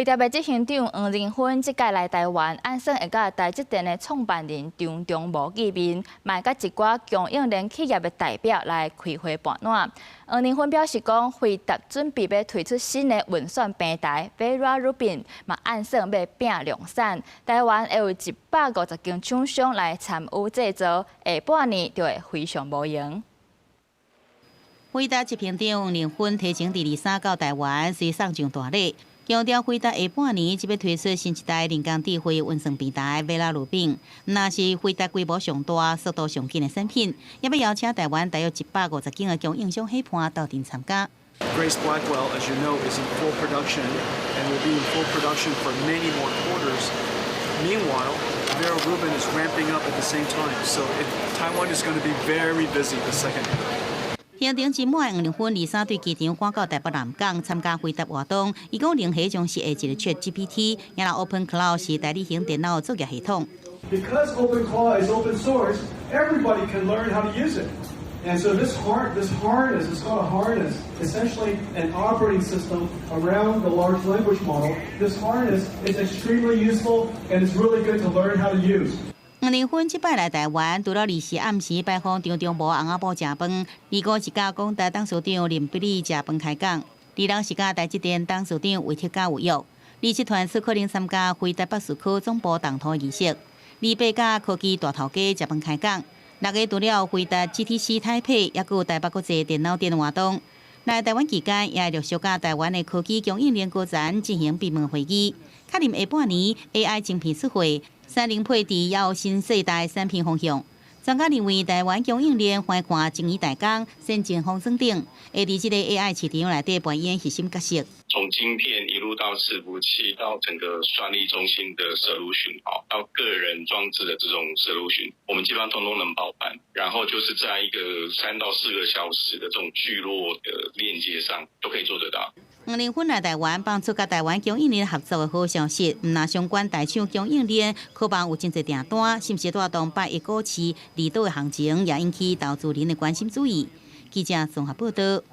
輝達的執行長黃仁勳這擺來台灣，按算會佮台積電的創辦人張忠謀見面，嘛會佮一寡供應鏈企業的代表來開會盤撋。黃仁勳表示講，輝達準備欲推出新的運算平台 Vera Rubin，嘛按算欲拼量產。台灣會有150間廠商來參與製造，下半年就會非常無閒。輝達執行長黃仁勳提前佇23到台灣，隨送上大禮。強調輝達下半年就欲推出新一代人工智慧運算平台 Vera Rubin，毋但是輝達規模上大、速度上緊的產品，也欲邀請台灣大約150間的供應商伙伴鬥陣參加。 Grace Blackwell, as you know, is in full production and will be in full production for many more quarters. Meanwhile, Vera Rubin is ramping up at the same time, so Taiwan is going to be very busy the second half. 行程真滿，黃仁勳23對機場趕到台北南港參加輝達活動。伊講龍蝦將是下一個 ChatGPT，也若 OpenClaw 是代理型電腦作業系統。 Because OpenClaw is open source, everybody can learn how to use it. And so this harness, it's called a harness, essentially an operating system around the large language model. This harness is extremely useful and it's really good to learn how to use. 黃仁勳這擺來台灣，除了24暗時拜訪張忠謀翁仔某食飯，25是佮廣達董事長林碧利食飯開講，26是佮台積電董事長魏哲家有約，27傳出可能參加輝達北市區總部動土儀式，28佮科技大頭家食飯開講，6月除了輝達 GTC 台北，猶閣有台北國際電腦展活動。來台灣期間，也會陸續佮台灣的科技供應鏈高層進行閉門會議，確認下半年 AI 晶片出貨。三零配置也有新世代產品方向。專家認為，台灣供應鏈橫跨精益代工、先進封裝等，會佇這個 AI 市場內底扮演核心角色。從晶片一路到伺服器，到整個算力中心的 solution，到個人裝置的這種 solution，我們基本上通通能包辦。然後就是在一個3到4個小時的這種聚落的鏈接上，都可以做得到。黃仁勳來台灣，放出佮台灣供應鏈合作的好消息。毋但相關大廠供應鏈渴望有真濟訂單，是毋是帶動拜一股市離島的行情，也引起投資人的關心注意。記者綜合報道。